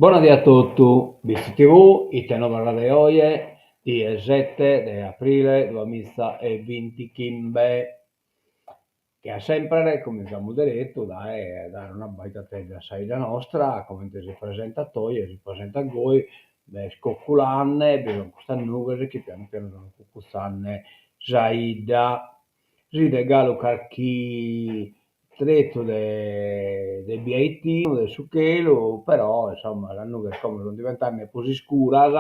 Bona die a totu, Bitzi TV, ite novas de oje, die sete de aprile duamiza e bintichimbe. Che a semper comintzamus deretu dae dare un'abbaidatedda a sa 'idda nostra, comente si presentat oje, si presentat goi, est coculande, bi sun custas nughes chi pianu pianu sun cucutzande sa 'idda. Si 'idet galu carchi tretu de de biaitinu de su chelu, però insomma sas nughes como sun diventende prus iscuras,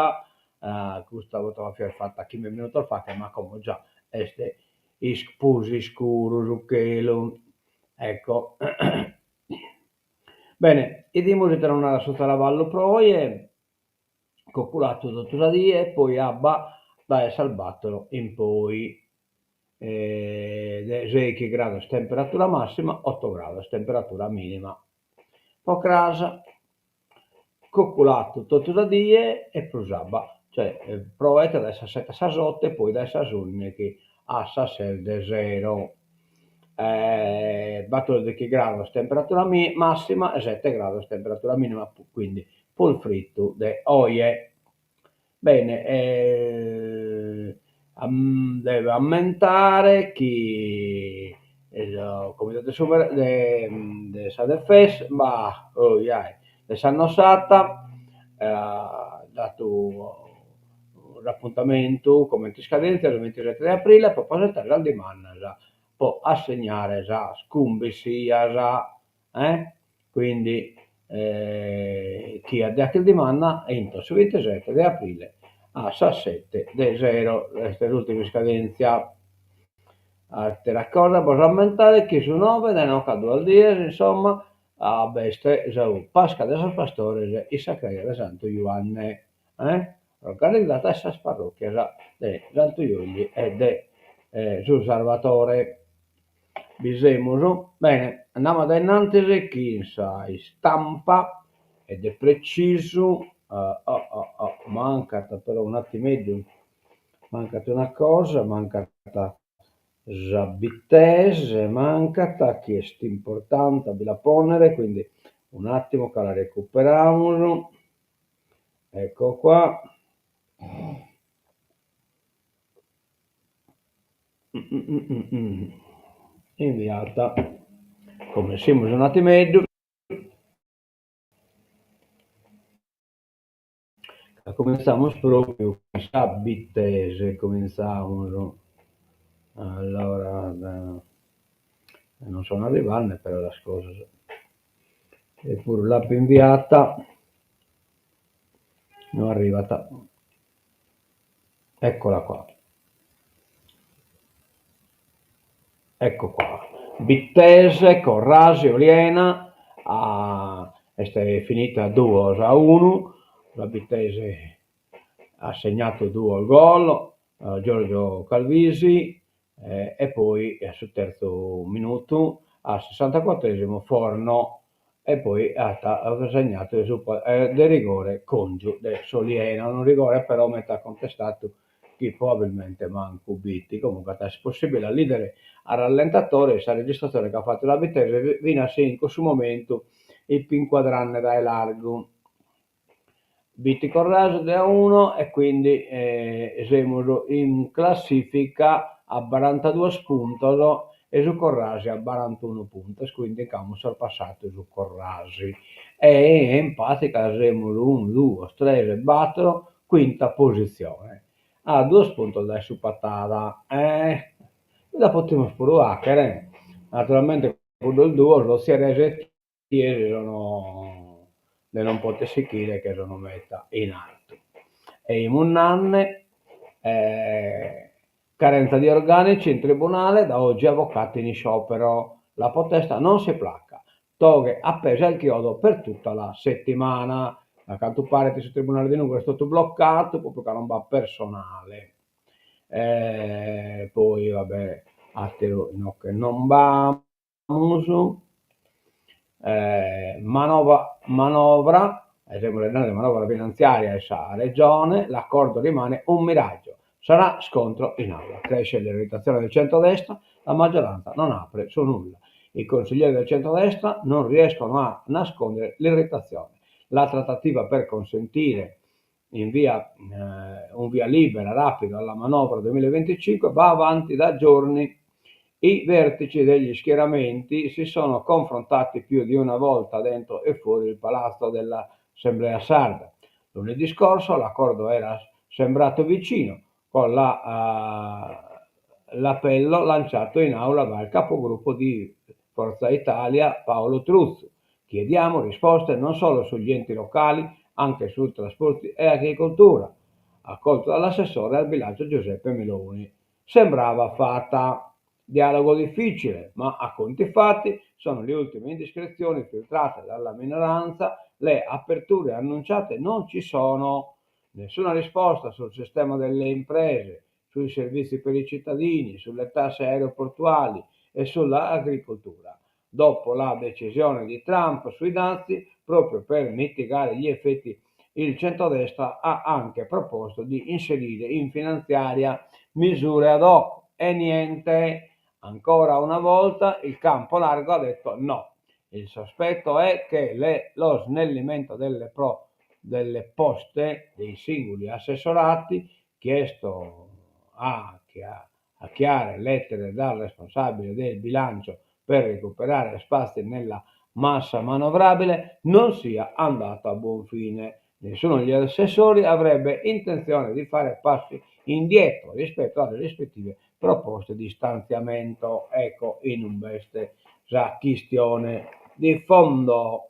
custa fotografia est fata chimbe minutos faghet ma como già est prus iscuru su chelu, ecco. Bene, 'idimus ite nos narat su traballu pro oje, coculatu totu sa die, poi abba dae sas bator in poi. De seichi grados temperatura massima, oto grados temperatura minima. Po cras coculatu totu sa die e prus abba, cioè proet dae sas sete a sas oto e poi dae sas ùndighi a sas ses de sero. Batòrdighi grados temperatura massima e sete grados temperatura minima, quindi prus fritu de oje. Bene, devo ammentare chi su comitadu de de sa defensa, bah, oiai, de Sannosata at datu s'apuntamentu comente iscadèntzia su bintisete de aprile pro presentare sas dimandas pro assegnare sas cumbissias, eh Quindi chie at de fagher dimanda intro su bintisete de aprile a sas sete de sero est s'ùrtima iscadèntzia. Àtera cosa bos ammentare chi su noe de noca duas dies insomma b'est sa Pasca de sos Pastores in sa creja de Santu Juanne organizada dae sas parròchias de Santu Juilli e de su Sarvatore. Bi semus? Bene, andamus a innantis chin sa istampa e de precisu, oh oh oh, mancat però un'attimeddu, mancat una cosa, mancat sa Bittese, mancat, chi est importante a bi la ponnere, quindi un'attimu ca la recuperamus, ecco qua. Inviata. Como essimus un'attimeddu. Ca comintzamus propriu cun sa Bittese, comintzamus. Allora, non sono arrivande però sas cosas. Eppuru l'apo inviata, no arrivat. Eccola qua. Ecco qua. Bittese, Corrasi, Oliena, est finita duos a unu, sa Bittese at segnatu duos gol, Giorgio Calvisi e poi a su terzu minutu, a sessantacuatresimu, Forno e poi at segnatu su de rigore Congiu de s'Oliena, unu rigore però meta contestatu chi probabilmente mancu b'it, comunque at a esser possibile a l'idere a rallentatore sa registratzione chi at fatu sa Bittese finas si in cussu momentu ippo incuadrande dae largu. Bitti Corrasi de a unu e quindi semus in classifica a barantaduos puntos e su Corrasi a barantunu puntos, quindi nch'amus sorpassatu su Corrasi e in pratica semus unu, duos, tres, bator, quinta positzione, a duos puntos dae su Patada. Eh bi la potimus puru fagher, naturalmente cuddos duos, Otzierese e Tiesi sono de non poter sichire che sono meta in artu. E imus nande, carenza di organici in tribunale, da oggi avvocati in sciopero, la protesta non si placa, toghe appese al chiodo per tutta la settimana. A cantu paret su tribunale de Nugoro est totu blocadu propriu ca non b'at personale. E poi va bè, ateru inoghe non b'amus. Manovra, manovra, semus andende manovra finantziària in sa Regione, l'accordo rimane un miraggio, sarà scontro in aula, cresce l'irritazione del centrodestra, la maggioranza non apre su nulla. I consiglieri del centrodestra non riescono a nascondere l'irritazione. La trattativa per consentire in via, un via libera rapido alla manovra 2025 va avanti da giorni. I vertici degli schieramenti si sono confrontati più di una volta dentro e fuori il palazzo dell'Assemblea sarda. Lunedì scorso l'accordo era sembrato vicino, con la l'appello lanciato in aula dal capogruppo di Forza Italia Paolo Truzzu, Chiediamo risposte non solo sugli enti locali, anche su trasporti e agricoltura, accolto dall'assessore al bilancio Giuseppe Meloni. Sembrava fatta. Dialogo difficile, ma a conti fatti sono le ultime indiscrezioni filtrate dalla minoranza, le aperture annunciate non ci sono. Nessuna risposta sul sistema delle imprese, sui servizi per i cittadini, sulle tasse aeroportuali e sull'agricoltura. Dopo la decisione di Trump sui dazi, proprio per mitigare gli effetti, il centrodestra ha anche proposto di inserire in finanziaria misure ad hoc e niente. Ancora una volta il campo largo ha detto no. Il sospetto è che le, lo snellimento delle, pro, delle poste dei singoli assessorati chiesto a, a chiare lettere dal responsabile del bilancio per recuperare spazi nella massa manovrabile non sia andato a buon fine. Nessuno degli assessori avrebbe intenzione di fare passi indietro rispetto alle rispettive proposte di stanziamento. Ecco, inube est sa chistione di fondo.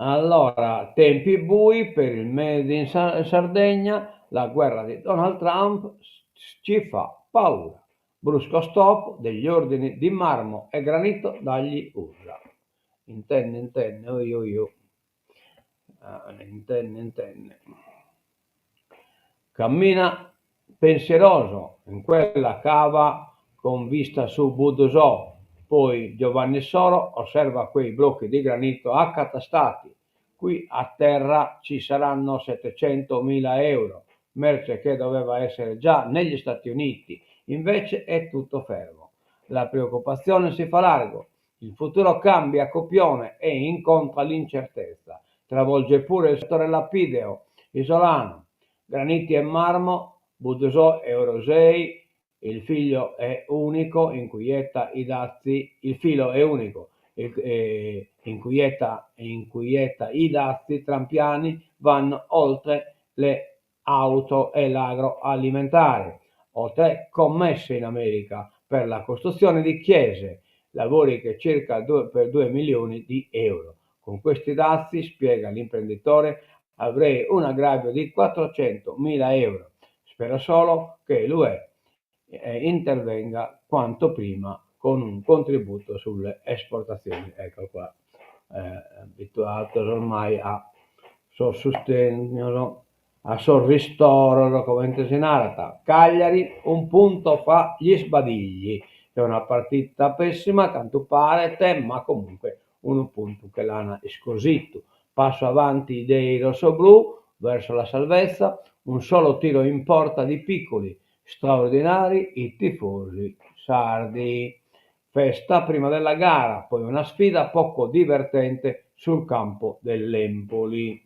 Allora, tempi bui per il Made in Sardegna, la guerra di Donald Trump ci fa paura. Brusco stop degli ordini di marmo e granito dagli USA. Intende, intende, oi oi oi. Ah, intende, intende. Cammina pensieroso in quella cava con vista su Buddusò. Poi Giovanni Soro osserva quei blocchi di granito accatastati. Qui a terra ci saranno 700.000 euro, merce che doveva essere già negli Stati Uniti, invece è tutto fermo. La preoccupazione si fa largo, il futuro cambia copione e incontra l'incertezza. Travolge pure il settore lapideo isolano. Graniti e marmo, Buddusò e Orosei, il figlio è unico, inquieta i dazi, il filo è unico, il, eh, inquieta, inquieta i dazi trampiani vanno oltre le auto e l'agroalimentare. Ho tre commesse in America per la costruzione di chiese, lavori che circa due, per 2 milioni di euro. Con questi dazi, spiega l'imprenditore, avrei un aggravio di 400 mila euro. Spero solo che l'UE eh, intervenga quanto prima con un contributo sulle esportazioni. Ecco qua, eh, abituato ormai a sos sustegnos, a sos ristoros, comente si narat. Cagliari, un punto fa gli sbadigli. È una partita pessima, a cantu paret, ma comunque unu puntu che l'ana iscositu. Passo avanti dei rossoblù verso la salvezza, un solo tiro in porta di Piccoli, straordinari i tifosi sardi. Festa prima della gara, poi una sfida poco divertente sul campo dell'Empoli.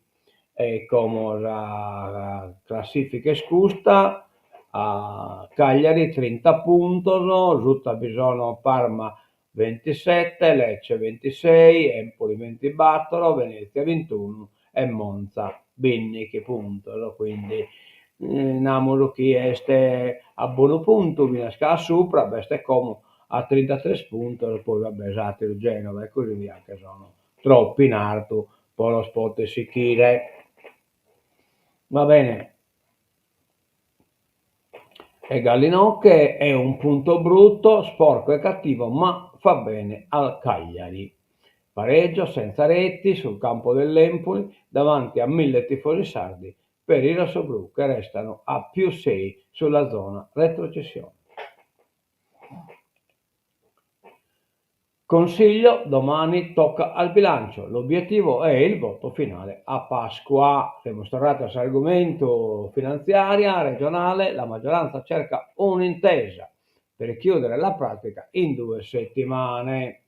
E como sa classifica est custa, a Cagliari trinta puntos, suta bi sono Parma ventisette, Lecce ventisei, Empoli ventibator, Venezia vintunu e Monza bindighi puntos, quindi namus chi est a bonu puntu, finas ca a supra b'est Como a trintatres puntos, poi va bè s'ateru Genova e così via che sono tropu in artu po los poder sichire. Va bene. E galu inoghe è un punto brutto, sporco e cattivo, ma fa bene al Cagliari. Pareggio senza reti sul campo dell'Empoli davanti a mille tifosi sardi per i rossoblù che restano a più 6 sulla zona retrocessione. Consiglio, domani tocca al bilancio, l'obiettivo è il voto finale a Pasqua. Semus torrados a s'argumentu finantziària regionale, la maggioranza cerca un'intesa per chiudere la pratica in due settimane.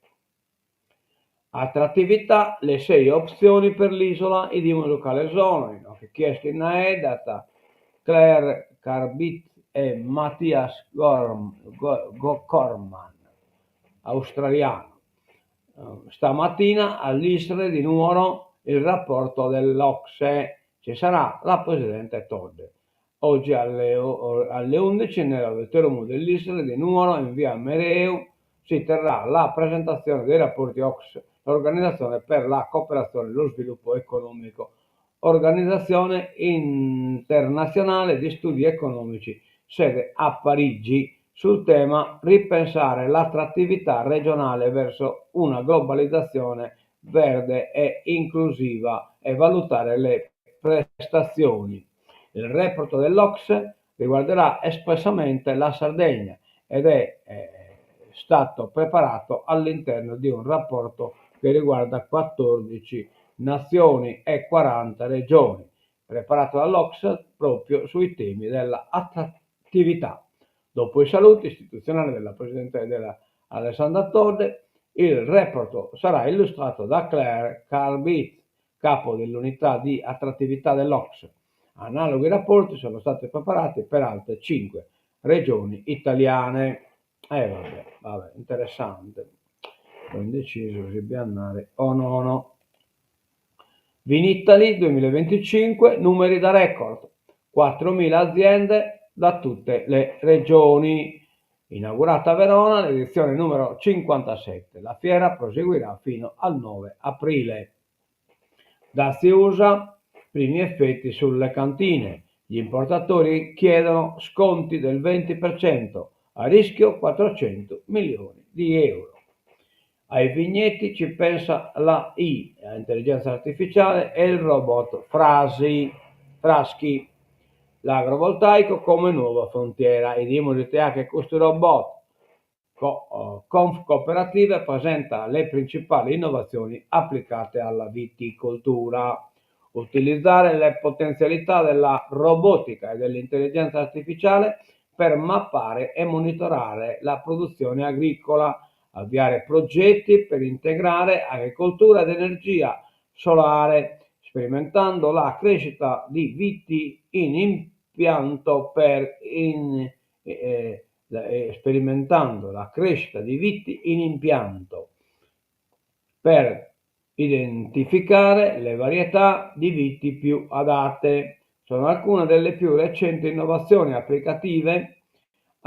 Attrattività, le sei opzioni per l'isola, 'idimus cale sono, inoghe chi est chi faeddat, Claire Carbit e Matthias Cormann, australianu. Stamattina all'Isre di Nuoro il rapporto dell'Ocse, ci sarà la presidente Todde. Oggi alle alle 11 nell'auditorium dell'Isre di Nuoro in via Mereu si terrà la presentazione dei rapporti Ocse, l'Organizzazione per la cooperazione e lo sviluppo economico, organizzazione internazionale di studi economici, sede a Parigi, sul tema Ripensare l'attrattività regionale verso una globalizzazione verde e inclusiva e valutare le prestazioni. Il report dell'Ocse riguarderà espressamente la Sardegna ed è stato preparato all'interno di un rapporto che riguarda 14 nazioni e 40 regioni, preparato dall'Ocse proprio sui temi della attrattività. Dopo i saluti istituzionali della Presidente della Alessandra Todde, il report sarà illustrato da Claire Carbit, capo dell'unità di attrattività dell'Ocse. Analoghi rapporti sono stati preparati per altre 5 regioni italiane. Eh vabbè, vabbè, interessante. Ho indeciso se bi andare o nono. Vinitaly 2025, numeri da record, 4.000 aziende da tutte le regioni. Inaugurata a Verona l'edizione numero 57. La fiera proseguirà fino al 9 aprile. Dazi USA, primi effetti sulle cantine. Gli importatori chiedono sconti del 20%, a rischio 400 milioni di euro. Ai vigneti ci pensa la I, l'intelligenza artificiale e il robot Frasi, Fraschi. L'agrovoltaico come nuova frontiera. 'Idimus ite 'achet custu robot. Confcooperative presenta le principali innovazioni applicate alla viticoltura. Utilizzare le potenzialità della robotica e dell'intelligenza artificiale per mappare e monitorare la produzione agricola, avviare progetti per integrare agricoltura ed energia solare, sperimentando la crescita di viti in impianto per in, eh, eh, sperimentando la crescita di viti in impianto per identificare le varietà di viti più adatte. Sono alcune delle più recenti innovazioni applicative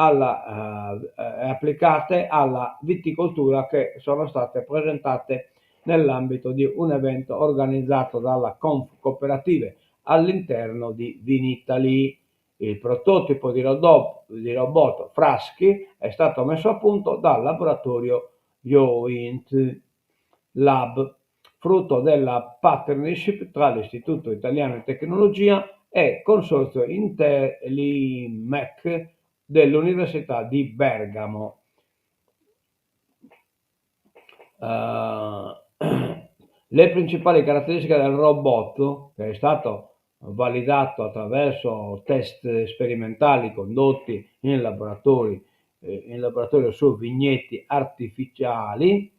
alla, eh, applicate alla viticoltura che sono state presentate nell'ambito di un evento organizzato dalla Confcooperative all'interno di Vinitaly. Il prototipo di robot, di robot Fraschi è stato messo a punto dal laboratorio Joint Lab, frutto della partnership tra l'Istituto Italiano di Tecnologia e Consorzio Intellimech dell'Università di Bergamo. Uh, le principali caratteristiche del robot, che è stato validato attraverso test sperimentali condotti in laboratori, eh, in laboratorio su vigneti artificiali,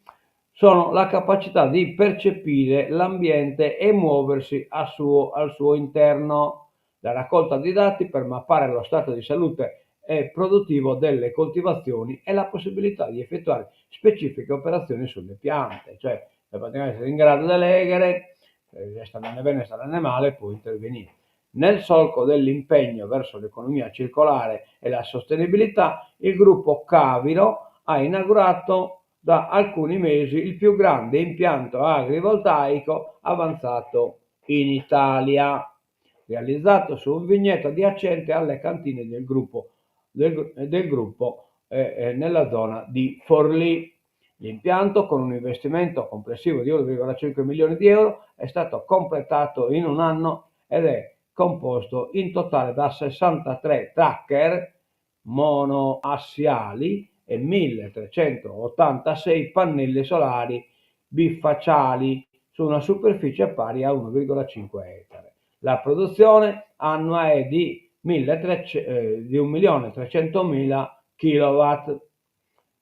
sono la capacità di percepire l'ambiente e muoversi suo, al suo interno, la raccolta di dati per mappare lo stato di salute e produttivo delle coltivazioni e la possibilità di effettuare specifiche operazioni sulle piante, cioè praticamente essere in grado di leggere, eh, sta andando bene, sta andando male, può intervenire. Nel solco dell'impegno verso l'economia circolare e la sostenibilità, il gruppo Caviro ha inaugurato da alcuni mesi il più grande impianto agrivoltaico avanzato in Italia, realizzato su un vigneto adiacente alle cantine del gruppo, del, del gruppo eh, eh, nella zona di Forlì. L'impianto, con un investimento complessivo di 1,5 milioni di euro, è stato completato in un anno ed è composto in totale da 63 tracker monoassiali e 1386 pannelli solari bifacciali su una superficie pari a 1,5 ettari. La produzione annua è di, 1300, eh, di 1.300.000 kW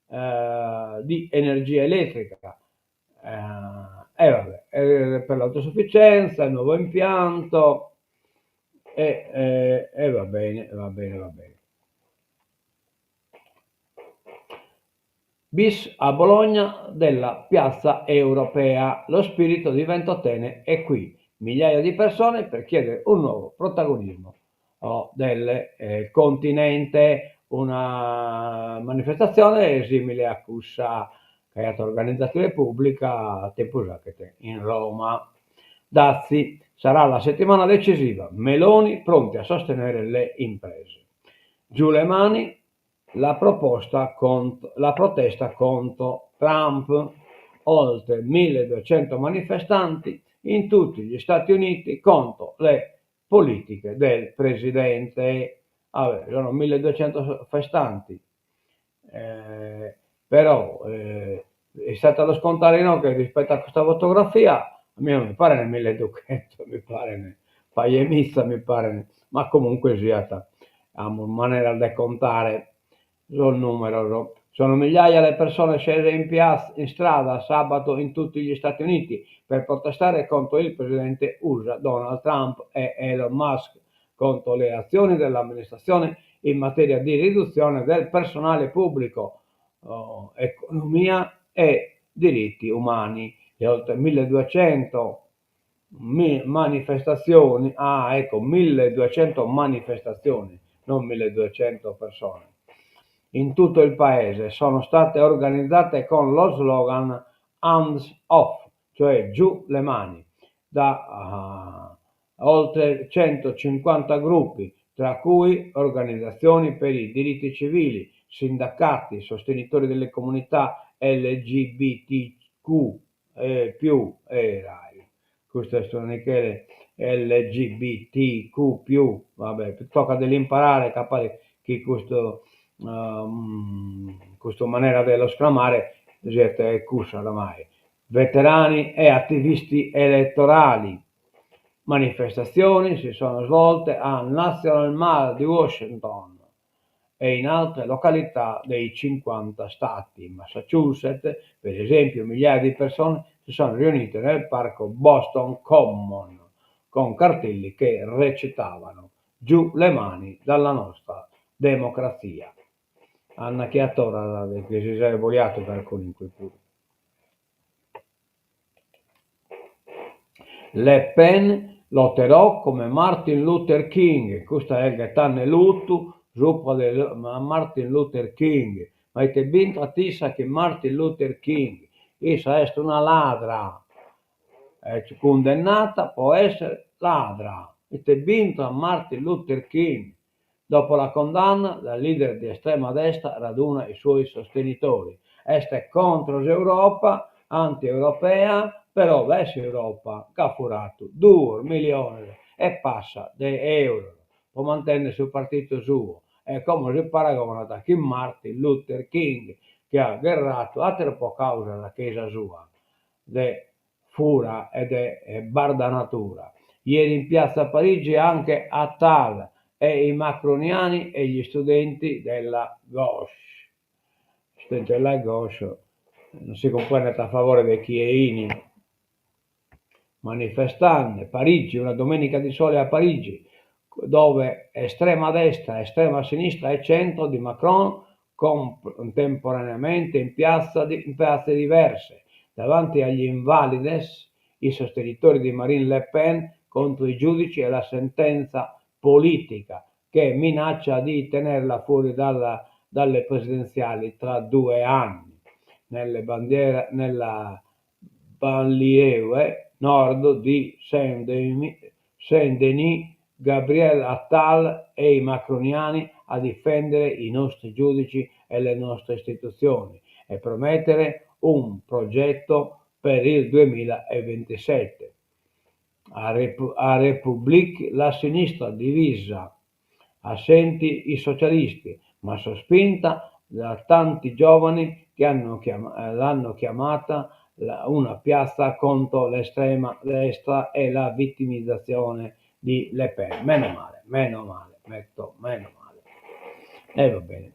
eh, di energia elettrica. Eh, E va bè, per l'autosufficienza, il nuovo impianto e e va bene, va bene, va bene. Bis a Bologna della piazza europea, lo spirito di Ventotene è qui, migliaia di persone per chiedere un nuovo protagonismo del continente, una manifestatzione simile a cussa chi aiat organizadu Repubblica tempus faghet in Roma. Dazi, sarà la settimana decisiva, Meloni pronti a sostenere le imprese. Giù le mani, la proposta la protesta contro Trump, oltre 1200 manifestanti in tutti gli Stati Uniti contro le politiche del presidente. Allora, sono 1200 festanti, però istat a los contare inoghe rispetto a custa fotografia, a mie non mi paren milleduchentos, mi paren pagu 'e miza mi paren, ma comunque siat amus maneras de contare sos numeros. Sono migliaia le persone scese in piazza, in strada sabato in tutti gli Stati Uniti per protestare contro il presidente USA Donald Trump e Elon Musk, contro le azioni dell'amministrazione in materia di riduzione del personale pubblico, economia e diritti umani. Le oltre 1200 manifestazioni, ah ecco, 1200 manifestazioni, non 1200 persone, in tutto il paese sono state organizzate con lo slogan Hands Off, cioè giù le mani, da oltre 150 gruppi, tra cui organizzazioni per i diritti civili, sindacati, sostenitori delle comunità LGBTQ più, e rai, custu est unu nichele LGBTQ più, va bè, tocat de l'imparare ca paret chi custu custa manera de los cramare siet cussa oramai, veterani e attivisti elettorali. Manifestazioni si sono svolte al National Mall di Washington e in altre località dei 50 stati. In Massachusetts, per esempio, migliaia di persone si sono riunite nel parco Boston Common con cartelli che recitavano Giù le mani dalla nostra democrazia. Anna chi at torrat chi si siat boliatu carcunu in cui puru. Le Pen, Lotterò come Martin Luther King, custa est ghetende lutu subra de Martin Luther King, ma ite b'intrat issa chin Martin Luther King, issa est una ladra, est cundennata pro essere ladra, ite b'intrat Martin Luther King, Dopo la condanna, la leader di estrema destra raduna i suoi sostenitori. Est contro s'Europa, anti-europea, però dae s'Europa nch'at furadu duos miliones e passa de euros pro mantènnere su partidu suo e como si paragonat chin Martin Luther King chi at gherradu àteru pro càusas che-i sa sua de fura e de bardanatura. Ieri in piazza a Parigi anche Attal e i macroniani e gli studenti della gauche. Studenti della gauche non si cumprendet a favore de chie 'ini manifestande. Parigi, una domenica di sole a Parigi, dove estrema destra, estrema sinistra e centro di Macron contemporaneamente in piazza in piazze diverse, davanti agli Invalides, i sostenitori di Marine Le Pen contro i giudici e la sentenza politica che minaccia di tenerla fuori dalla, dalle presidenziali tra due anni. Nelle bandiere, nella banlieue nord di Saint-Denis, Saint-Denis Gabriel Attal e i macroniani a difendere i nostri giudici e le nostre istituzioni e promettere un progetto per il 2027. A, Repu- a République la sinistra divisa, assenti i socialisti, ma sospinta da tanti giovani che hanno chiam- l'hanno chiamata una piazza contro l'estrema destra e la vittimizzazione di Le Pen. Meno male, meno male, metto meno male. E va bene.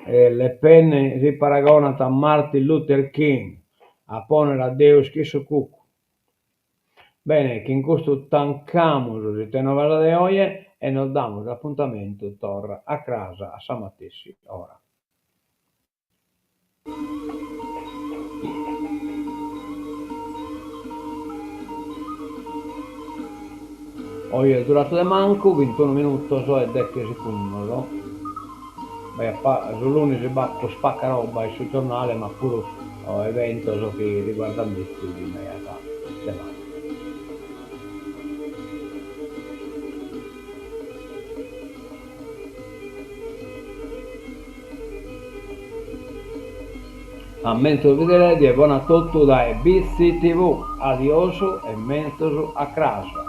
Le Pen si paragonat a Martin Luther King. A pònnere a Deus chin su cucu. Bene, chin custu tancamus s'Ite Novas de oje e nos damus apuntamentu torra a cras a sa matessi ora. Oje est duratu de mancu, bintunu minutos e deche sicundos. Su lunis b'at prus paca roba in su giornale ma puru eventos chi riguardant Bitzi bi nd'aiat de mancu. A menzus bidere, die bona a totu dae Bitzi TV. Adiosu e menzus a cras.